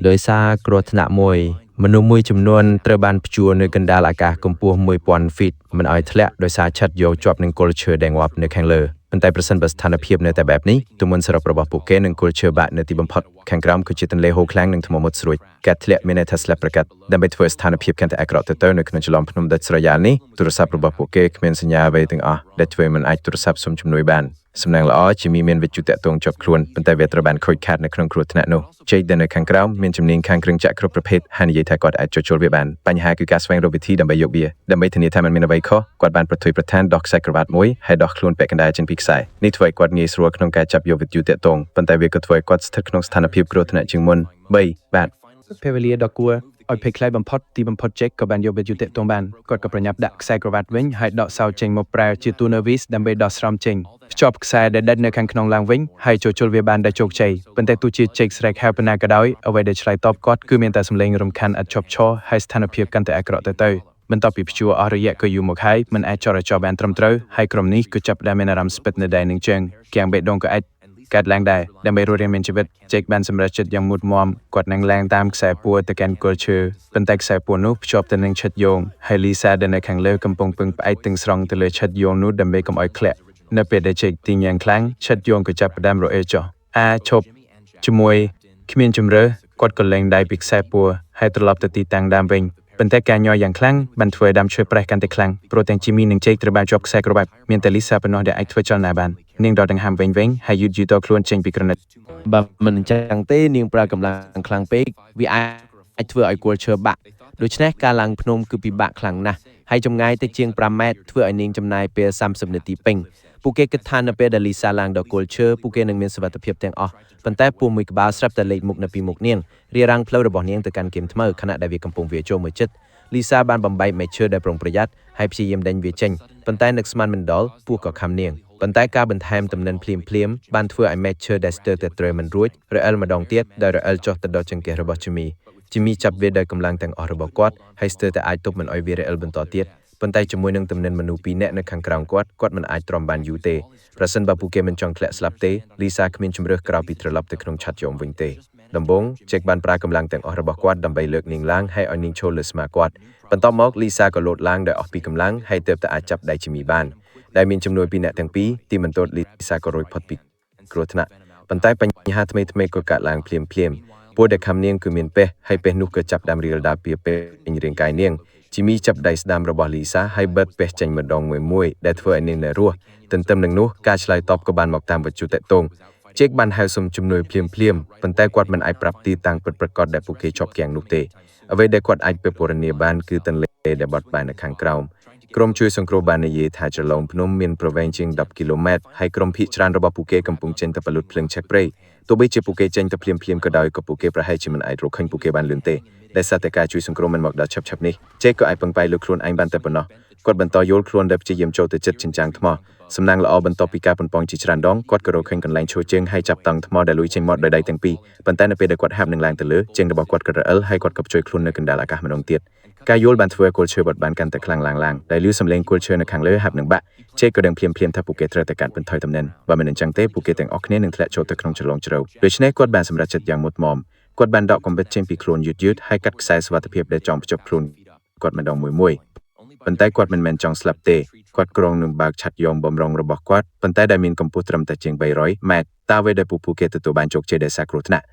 ដោយសារគ្រោះថ្នាក់មួយ មនុស្សមួយចំនួនត្រូវបានព្យួរនៅកណ្ដាលអាកាសកម្ពស់1000ហ្វីតមិនឲ្យធ្លាក់ដោយសារឆ័ត្រយោងជាប់នឹងគល់ឈើដែលងាប់នៅខាងលើប៉ុន្តែប្រសិនបើស្ថានភាពនៅតែបែបនេះទម្ងន់សរុបរបស់ពួកគេនឹងគល់ឈើបាក់នៅទីបំផុតខាងក្រោមគឺជាទន្លេហូរខ្លាំងនិងថ្មមុតស្រួចការធ្លាក់មានន័យថាស្លាប់ប្រកាសដើម្បីធ្វើស្ថានភាពកាន់តែអាក្រក់ទៅទៅនៅក្នុងចលំភ្នំដាច់ស្រយាលនេះទូរស័ព្ទរបស់ពួកគេគ្មានសញ្ញាអ្វីទាំងអស់ដែលធ្វើឲ្យមិនអាចទូរស័ព្ទសុំជំនួយបាន សំណាងល្អជាមីមានវិទ្យុតាក់ទងជាប់ខ្លួនប៉ុន្តែវាត្រូវបានខូចខាតនៅក្នុងគ្រោះថ្នាក់នោះជេកដែលនៅខាងក្រោមមានជំនាញខាងគ្រឿងចក្រគ្រប់ប្រភេទហើយនិយាយថាគាត់អាចជួសជុលវាបានបញ្ហាគឺការស្វែងរកវិធីដើម្បីយកវាដើម្បីធានាថាมันមានអ្វីខុសគាត់បានប្រថុយប្រថានដោះខ្សែក្រវ៉ាត់មួយហើយដោះខ្លួនពាក់កណ្ដាលចេញពីខ្សែនេះធ្វើឲ្យគាត់ងាយស្រួលក្នុងការចាប់យកវិទ្យុតាក់ទងប៉ុន្តែវាក៏ធ្វើឲ្យគាត់ស្ថិតក្នុងស្ថានភាពគ្រោះថ្នាក់ជាងមុន3បាទ ពេលវេលាដ៏គួរឲ្យភ័យខ្លាចបំផុតទីបំផុតជេកក៏បានយកវិទ្យុទាក់ទងបានគាត់ក៏ប្រញាប់ដាក់ខ្សែក្រវ៉ាត់វិញហើយដកសោចេញមកប្រើជាទូនវីសដើម្បីដោះស្រោមចេញភ្ជាប់ខ្សែដែលដិតនៅខាងក្នុងឡើងវិញហើយជួសជុលវាបានដោយជោគជ័យប៉ុន្តែទោះជាជេកស្រែកហៅប៉ុណ្ណាក៏ដោយអ្វីដែលឆ្លើយតបគាត់គឺមានតែសំឡេងរំខានឥតឈប់ឈរហើយស្ថានភាពកាន់តែអាក្រក់ទៅទៅបន្ទាប់ពីព្យួរអស់រយៈក៏យូរមកហើយមិនអាចចរាចរបានត្រឹមត្រូវហើយក្រុមនេះក៏ចាប់ផ្ដើមមានអារម្មណ៍ស្ពិតនៅដៃនឹងជើងគាំងបេះដូងក៏អាច កើតឡើងដែរដើម្បីរស់រានមានជីវិតជេកបានសម្រេចចិត្តយ៉ាងមុតមមគាត់នឹងឡើងតាមខ្សែពួរទៅកាន់គល់ឈើប៉ុន្តែខ្សែពួរនោះភ្ជាប់ទៅនឹងឆិតយោងហើយលីសាដែលនៅខាងលើកំពុងពឹងផ្អែកទាំងស្រុងទៅលើឆិតយោងនោះដើម្បីកុំឲ្យធ្លាក់នៅពេលដែលជេកទីងយ៉ាងខ្លាំងឆិតយោងក៏ចាប់ផ្ដើមរអិលចុះអាឈប់ជាមួយគ្មានជំរឿគាត់ក៏លែងដៃពីខ្សែពួរហើយត្រឡប់ទៅទីតាំងដើមវិញប៉ុន្តែការញ័រយ៉ាងខ្លាំងបានធ្វើឲ្យដើមឈើប្រេះកាន់តែខ្លាំងព្រោះទាំងជីមីនិងជេកត្រូវបានជាប់ខ្សែក្រវ៉ាត់មានតែលីសាប៉ុណ្ណោះដែលអាចធ្វើចលនាបាននាងដកដង្ហើមវែងៗហើយយឺតយឺតតខ្លួនចេញពីក្រណិត បើមិនអញ្ចឹងទេនាងប្រើកម្លាំងខ្លាំងពេកវាអាចធ្វើឲ្យគល់ឈើបាក់ដូច្នេះការឡើងភ្នំគឺពិបាកខ្លាំងណាស់ហើយចម្ងាយទៅជាង5ម៉ែត្រធ្វើឲ្យនាងចំណាយពេល30នាទីពេញពួកគេគិតថានៅពេលដែលលីសាឡើងដល់គល់ឈើពួកគេនឹងមានសុវត្ថិភាពទាំងអស់ប៉ុន្តែពស់មួយក្បាលស្រាប់តែលេចមុខនៅពីមុខនាងរារាំងផ្លូវរបស់នាងទៅកាន់គៀមថ្មខណៈដែលវាកំពុងវាចូលមួយចិត្តលីសាបានបំបែកមែកឈើដោយប្រុងប្រយ័ត្នហើយព្យាយាមដេញវាចេញប៉ុន្តែនឹកស្មានមិនដល់ពស់ក៏ខំនាងប៉ុន្តែការបន្ថែមទំនិញភ្លាមភ្លាមៗបានធ្វើឲ្យមែកឈើដែលស្ទើរតែត្រូវមិនរួចរអិលម្ដងទៀតដោយរអិលចុះទៅដល់ចង្កេះរបស់ជីមីជីមីចាប់វាដោយកម្លាំងទាំងអស់របស់គាត់ហើយស្ទើរតែអាចទប់មិនឲ្យវារអិលបន្តទៀតប៉ុន្តែជាមួយនឹងទំនិញមនុស្សពីរនាក់នៅខាងក្រោមគាត់គាត់មិនអាចទ្រាំបានយូរទេប្រសិនបើពួកគេមិនចង់ធ្លាក់ស្លាប់ទេលីសាគ្មានជម្រើសក្រៅពីត្រឡប់ទៅក្នុងឆ័ត្រយោងវិញទេដំបូងជេកបានប្រើកម្លាំងទាំងអស់របស់គាត់ដើម្បីលើកនាងឡើងហើយឲ្យនាងឈរលើស្មាគាត់បន្ទាប់មកលីសាក៏លោតឡើងដោយអស់ពីកម្លាំងហើយទើបតែអាចចាប់ដៃជីមីបាន ដែលមានចំនួនពីរអ្នកទាំងពីរទីបន្ទាត់លីសាក៏រួចផុតពីគ្រោះថ្នាក់ប៉ុន្តែបញ្ហាថ្មីថ្មីក៏កើតឡើងភ្លាមភ្លាមពស់ដែលខំនាងគឺមានពេះហើយពេះនោះក៏ចាប់ដើមរាលដាលពីពេញរាងកាយនាងជីមីចាប់ដៃស្ដាំរបស់លីសាហើយបិទពេះចេញម្ដងមួយមួយដែលធ្វើឲ្យនាងនៅរស់ទន្ទឹមនឹងនោះការឆ្លើយតបក៏បានមកតាមវិទ្យុតាក់ទងជេកបានហៅសុំជំនួយភ្លាមភ្លាមប៉ុន្តែគាត់មិនអាចប្រាប់ទីតាំងពិតប្រាកដដែលពួកគេជាប់គាំងនោះទេអ្វីដែលគាត់អាចពិពណ៌នាបានគឺទន្លេដែលបត់បែននៅខាងក្រោម ក្រុមជួយសង្គ្រោះបាននិយាយថាជ្រលងភ្នំមានប្រវែងជាង10គីឡូម៉ែត្រហើយក្រុមភាគច្រើនរបស់ពួកគេកំពុងចេញទៅបលុតភ្លើងឆេះព្រៃទោះបីជាពួកគេចេញទៅភ្លាមៗក៏ដោយក៏ពួកគេប្រហែលជាមិនអាចរកឃើញពួកគេបានលឿនទេដោយសារតែការជួយសង្គ្រោះមិនមកដល់ឆាប់ៗនេះជេកក៏អាចពឹងផ្អែកលើខ្លួនឯងបានតែប៉ុណ្ណោះគាត់បន្តយល់ខ្លួនដែលព្យាយាមចូលទៅជិតចិញ្ចាំងថ្មសំណាងល្អបន្ទាប់ពីការប៉ុនប៉ងជាច្រើនដងគាត់ក៏រកឃើញកន្លែងឈរជើងហើយចាប់តង់ថ្មដែលលួយចេញមកដោយដៃទាំងពីរប៉ុន្តែនៅពេលដែលគាត់ហាប់នឹងឡើងទៅលើជើងរបស់គាត់ក៏រអិលហើយគាត់ក៏ជួយខ្លួននៅកណ្ដាលអាកាសម្ដងទៀត ការយល់បានធ្វើឲ្យគល់ឈើបត់បានកាន់តែខ្លាំងឡើងឡើងដែលឮសំឡេងគល់ឈើនៅខាងលើហាប់នឹងបាក់ជេកក៏ដឹងភ្លាមៗថាពួកគេត្រូវតែកាត់បន្ថយតំណែងបើមិនអញ្ចឹងទេពួកគេទាំងអស់គ្នានឹងធ្លាក់ចូលទៅក្នុងជ្រលងជ្រៅដូច្នេះគាត់បានសម្រេចចិត្តយ៉ាងមុតមមគាត់បានដកកំបិតចេញពីខ្លួនយឺតៗហើយកាត់ខ្សែសុវត្ថិភាពដែលចង់ភ្ជាប់ខ្លួនគាត់ម្ដងមួយមួយប៉ុន្តែគាត់មិនមែនចង់ស្លាប់ទេគាត់គ្រោងនឹងបើកឆ័ត្រយោងបំរុងរបស់គាត់ប៉ុន្តែដែលមានកម្ពស់ត្រឹមតែជាង300ម៉ែត្រតើអ្វីដែលពួកគេទទួលបានជោគជ័យដោយសារគ្រោះថ្នាក់